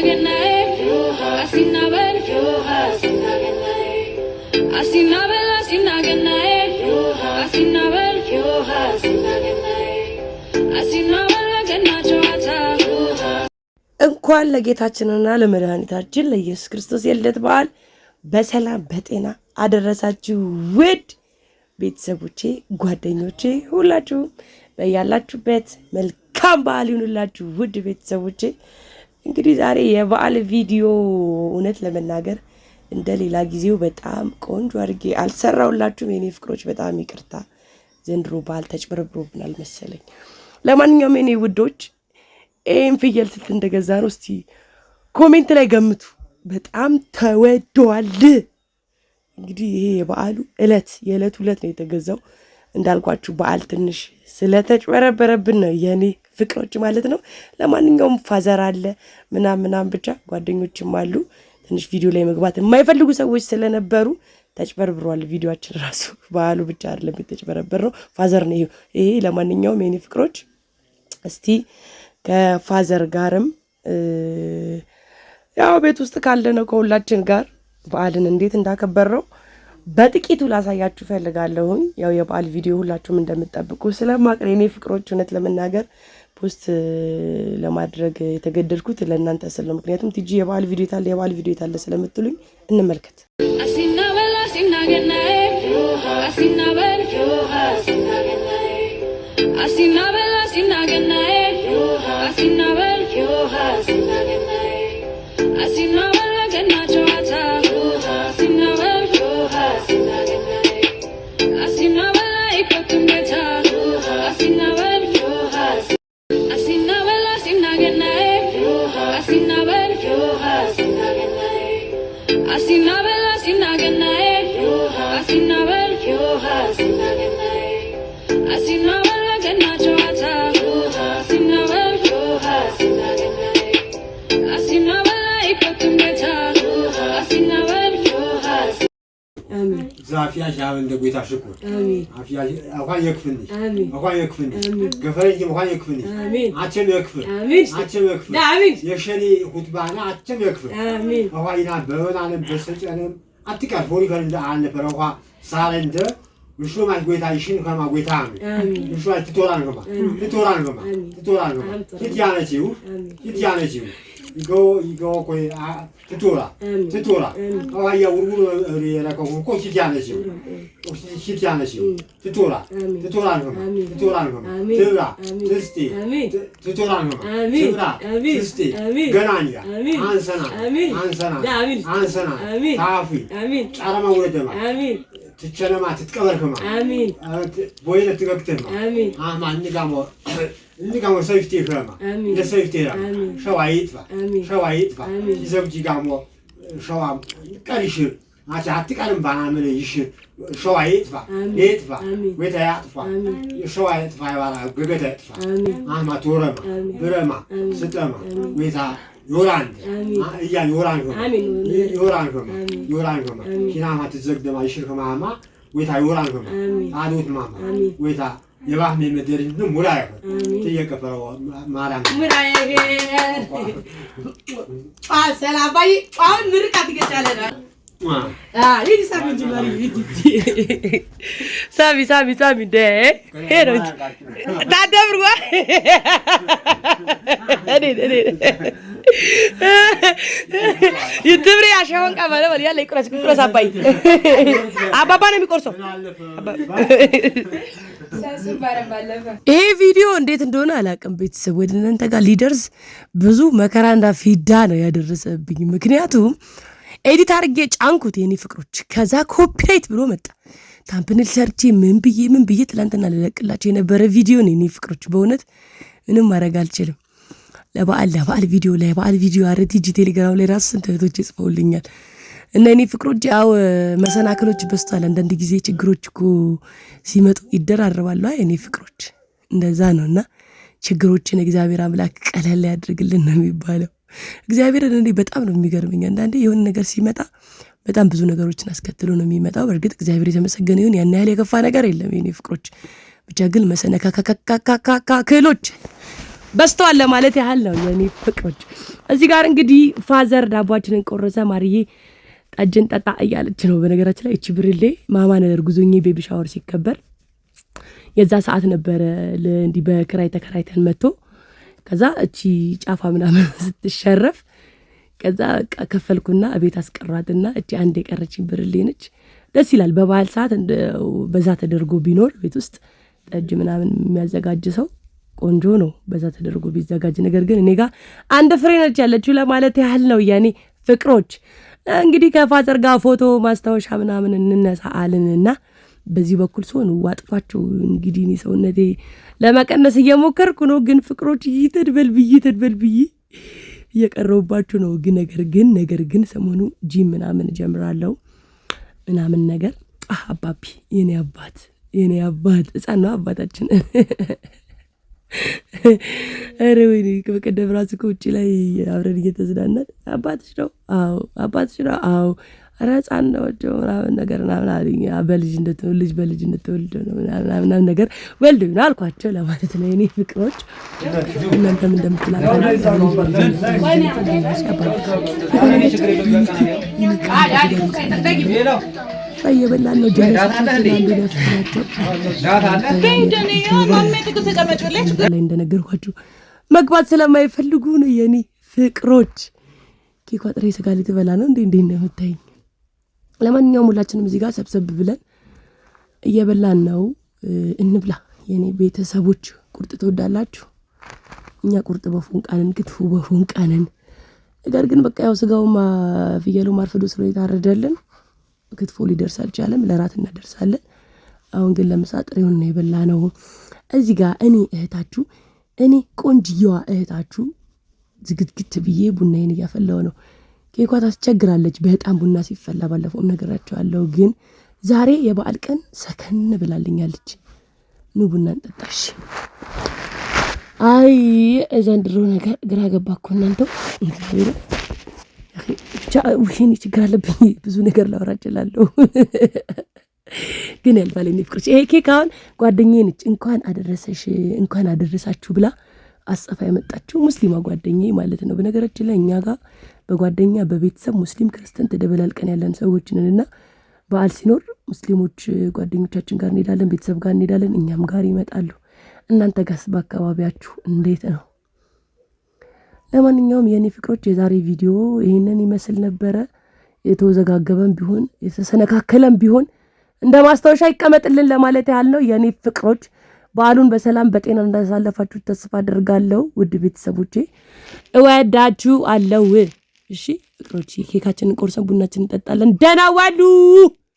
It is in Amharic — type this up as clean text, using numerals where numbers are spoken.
ገናዬ፣ አሲና በል አሲና በል አሲና ገናዬ፣ አሲና በል አሲና በል በገና ጨዋታ። እንኳን ለጌታችንና ለመድኃኒታችን ለኢየሱስ ክርስቶስ የልደት በዓል በሰላም በጤና አደረሳችሁ። ውድ ቤተሰቦቼ፣ ጓደኞቼ ሁላችሁም በያላችሁበት መልካም በዓል ይሁንላችሁ። ውድ ቤተሰቦቼ፣ እንግዲህ ዛሬ የበዓል ቪዲዮ እውነት ለመናገር እንደ ሌላ ጊዜው በጣም ቆንጆ አድርጌ አልሰራሁላችሁም። የኔ ፍቅሮች በጣም ይቅርታ። ዘንድሮ በዓል ተጭበርብሮብናል መሰለኝ። ለማንኛውም የኔ ውዶች፣ ይህን ፍየል ስንት እንደገዛ ነው እስቲ comment ላይ ገምቱ። በጣም ተወዷል። እንግዲህ ይሄ የበዓሉ እለት የዕለቱ ዕለት ነው የተገዛው። እንዳልኳችሁ በዓል ትንሽ ስለተጭበረበረብን ነው የኔ ፍቅሮች ማለት ነው። ለማንኛውም father አለ ምናም ምናም ብቻ ጓደኞችም አሉ። ትንሽ ቪዲዮ ላይ መግባት የማይፈልጉ ሰዎች ስለነበሩ ተጭበርብሯል። ቪዲዮችን ራሱ በዓሉ ብቻ አይደለም የተጭበረበር ነው፣ father ነው ይሄ። ለማንኛውም የኔ ፍቅሮች፣ እስቲ ከ father ጋርም ያው ቤት ውስጥ ካለ ነው ከሁላችን ጋር በዓልን እንዴት እንዳከበረው በጥቂቱ ላሳያችሁ ፈልጋለሁኝ። ያው የበዓል ቪዲዮ ሁላችሁም እንደምትጠብቁ ስለማውቅ የኔ ፍቅሮች፣ እውነት ለመናገር post ለማድረግ የተገደድኩት ለእናንተ ስል ነው። ምክንያቱም ቲጂ የበዓል ቪዲዮ የታለ፣ የበዓል ቪዲዮ የታለ ስለምትሉኝ እንመልከት። አሲና በል አሲና ገናዬ፣ አሲና በል አሲና በል አሲና ገናዬ፣ አሲና በል አሲና በል በገና ጨዋታ፣ አሲና በል አሲና በል አይቆጡም ጌታ፣ አሲና በል አሲና በል አሲና ገናዬ፣ አሲና በል አሲና በል አሲና ገናዬ፣ አሲና በል አሲና በል በገና ጨዋታ፣ አሲና በል አሲና በል አይቆጡም ጌታ፣ አሲና በል። ዛፊያሽ ያብ እንደ ጎይታ ሽኩር አፊያሽ እንኳን የክፍልሽ እንኳን የክፍልሽ ገፈረኝ እንኳን የክፍልሽ አቸም የክፍል አቸም የክፍል የሸኒ ሁትባና አቸም የክፍል እንኳን ይና በበናንም በሰጨንም አትቀር ፎሪከር እንደ አልነበረ እንኳ ሳለ እንደ ምሾማሽ ጎይታ ይሽን ከማ ጎይታ አሜን ምሾማሽ ትቶራን ከማ ትቶራን ከማ ትቶራን ከማ ትትያነቺው ትትያነቺው ይጎ ይጎ ቆይ ትቶራ ትቶራ አዋያ ውርውር የረከው እኮ ትትያነቺው ትትያነቺው ትቶራ ትቶራን ከማ ትቶራን ከማ ትብራ ትስቲ ትቶራን ከማ ትብራ ትስቲ ገናንያ አንሰና አንሰና አንሰና ታፊ ጫረማ ውረደማ ትቸነማ ትትቀበርክማ ቦይነ ትገግትማ አማ እንጋሞ እንጋሞ ሰይፍቲ ከማ ለሰይፍቲ ራ ሸዋ ይጥፋ ሸዋ ይጥፋ ይዘብጂ ጋሞ ሸዋ ቀር ይሽር አቻ አትቀርም ባናምን ይሽር ሸዋ ይጥፋ ይጥፋ ወይታ ያጥፋ ሸዋ ይጥፋ ይባላ ገገታ ይጥፋ አማ ቶረማ ብረማ ስጠማ ወይታ ዮራን እያ ዮራን ከማ ዮራን ከማ ዮራን ከማ ኪናማ ትዘግደማ ይሽር ከማማ ወይታ ዮራን ከማ አዶት ማማ ወይታ የባህም የመደር ሙራ ይሆን ትየቀፈረው ማርያም ሙራ ሰላም አሁን ምርቃት ይገጫለና ሳሚ ሳሚ ሳሚ እንደ ሄዶች ታደብርጓ ይትብሪ አሸወን ቀበለ በል ያለ ይቁረስ ይቁረስ። አባይ አባባ ነው የሚቆርሰው። ይሄ ቪዲዮ እንዴት እንደሆነ አላውቅም። ቤተሰብ፣ ወደ እናንተ ጋር ሊደርስ ብዙ መከራና ፊዳ ነው ያደረሰብኝ። ምክንያቱም edit አድርጌ ጫንኩት የኔ ፍቅሮች፣ ከዛ copyright ብሎ መጣ። Thumbnail ሰርቼ ምን ብዬ ምን ብዬ ትላንትና ልለቅላቸው የነበረ ቪዲዮ ነው የኔ ፍቅሮች። በእውነት ምንም ማድረግ አልችልም። ለበዓል ቪዲዮ ለበዓል ቪዲዮ አረ ቲጂ ቴሌግራም ላይ ራሱ ስንት እህቶች ጽፈውልኛል። እና የኔ ፍቅሮች፣ ያው መሰናክሎች በዝቷል። አንዳንድ ጊዜ ችግሮች እኮ ሲመጡ ይደራረባሉ። አይ የኔ ፍቅሮች፣ እንደዛ ነው። እና ችግሮችን እግዚአብሔር አምላክ ቀለል ያድርግልን ነው የሚባለው። እግዚአብሔርን እኔ በጣም ነው የሚገርመኝ። አንዳንዴ የሆነ ነገር ሲመጣ በጣም ብዙ ነገሮችን አስከትሎ ነው የሚመጣው። በእርግጥ እግዚአብሔር የተመሰገነ ይሁን ያን ያህል የከፋ ነገር የለም የኔ ፍቅሮች። ብቻ ግን መሰነካካካካካክሎች በስተዋል ለማለት ያህል ነው የኔ ፍቅሮች። እዚህ ጋር እንግዲህ father ዳቧችንን ቆረሰ፣ ማርዬ ጠጅን ጠጣ እያለች ነው። በነገራችን ላይ እቺ ብርሌ ማማን እርጉዞኜ baby shower ሲከበር የዛ ሰዓት ነበረ እንዲህ በክራይ ተከራይተን መጥቶ ከዛ እቺ ጫፏ ምናምን ስትሸረፍ ከዛ በቃ ከፈልኩና ቤት አስቀሯትና እቺ አንድ የቀረችኝ ብርሌ ነች። ደስ ይላል። በበዓል ሰዓት በዛ ተደርጎ ቢኖር ቤት ውስጥ ጠጅ ምናምን የሚያዘጋጅ ሰው ቆንጆ ነው፣ በዛ ተደርጎ ቢዘጋጅ። ነገር ግን እኔ ጋር አንድ ፍሬ ነች ያለችው ለማለት ያህል ነው። የኔ ፍቅሮች እንግዲህ ከ father ጋር ፎቶ ማስታወሻ ምናምን እንነሳ አልንና በዚህ በኩል ሲሆን ዋጥፏቸው እንግዲህ እኔ ሰውነቴ ለመቀነስ እየሞከርኩ ነው። ግን ፍቅሮች ይተድበል ብዬ ተድበል ብዬ እየቀረቡባችሁ ነው። ግን ነገር ግን ሰሞኑ ጂም ምናምን እጀምራለሁ ምናምን ነገር። አባቢ የኔ አባት፣ የኔ አባት ሕፃን ነው አባታችን። ኧረ ወይኔ፣ በቀደም ራሱ እኮ ውጭ ላይ አብረን እየተዝናናን አባትሽ ነው? አዎ። አባትሽ ነው? አዎ። ኧረ ሕፃን ነው ምናምን ነገር ምናምን አሉኝ። በልጅነት ልጅ በልጅነት ተወልዶ ነው ምናምን ነገር ወልዶ ነው አልኳቸው ለማለት ነው። የኔ ፍቅሮች እናንተም እንደምትላላችሁ እየበላን ነው። ጀለሳቸው ላይ እንደነገርኳችሁ መግባት ስለማይፈልጉ ነው የኔ ፍቅሮች። ኬኳ ጥሬ ስጋ ልትበላ ነው እንዴ? እንዴ እንደምታይኝ። ለማንኛውም ሁላችንም እዚህ ጋር ሰብሰብ ብለን እየበላን ነው። እንብላ የኔ ቤተሰቦች። ቁርጥ ትወዳላችሁ? እኛ ቁርጥ በፎንቃ ነን፣ ክትፎ በፎንቃ ነን። ነገር ግን በቃ ያው ስጋውማ ፍየሉ አርፍዶ ስለሆነ የታረደልን ክትፎ ሊደርስ አልቻለም። ለራት እናደርሳለን። አሁን ግን ለምሳ ጥሬውን ነው የበላነው። እዚህ ጋር እኔ እህታችሁ፣ እኔ ቆንጅየዋ እህታችሁ ዝግትግት ብዬ ቡናዬን እያፈላው ነው። ኬኳ ታስቸግራለች በጣም ቡና ሲፈላ፣ ባለፈውም ነገራቸዋለሁ። ግን ዛሬ የበዓል ቀን ሰከን ብላልኛለች። ኑ ቡና እንጠጣሽ። አይ ዘንድሮ ነገር ግራ ገባ እኮ እናንተው። እግዚአብሔር ብቻ ውሽን ችግር አለብኝ። ብዙ ነገር ላወራ እችላለሁ፣ ግን ያልፋል። የኔ ፍቅሮች ይሄ ኬክ አሁን ጓደኛዬ ነች እንኳን አደረሰሽ እንኳን አደረሳችሁ ብላ አስጽፋ የመጣችው ሙስሊማ ጓደኛዬ ማለት ነው። በነገራችን ላይ እኛ ጋር በጓደኛ በቤተሰብ ሙስሊም ክርስቲያን ተደበላልቀን ያለን ሰዎች ነን እና በዓል ሲኖር ሙስሊሞች ጓደኞቻችን ጋር እንሄዳለን፣ ቤተሰብ ጋር እንሄዳለን፣ እኛም ጋር ይመጣሉ። እናንተ ጋስ በአካባቢያችሁ እንዴት ነው? ለማንኛውም የእኔ ፍቅሮች የዛሬ ቪዲዮ ይህንን ይመስል ነበረ። የተወዘጋገበም ቢሆን የተሰነካከለም ቢሆን እንደ ማስታወሻ ይቀመጥልን ለማለት ያህል ነው። የእኔ ፍቅሮች በዓሉን በሰላም በጤና እንዳሳለፋችሁ ተስፋ አድርጋለሁ። ውድ ቤተሰቦቼ እወዳችሁ አለው። እሺ ፍቅሮች፣ ኬካችንን ቆርሰን ቡናችንን እንጠጣለን። ደህና ዋሉ።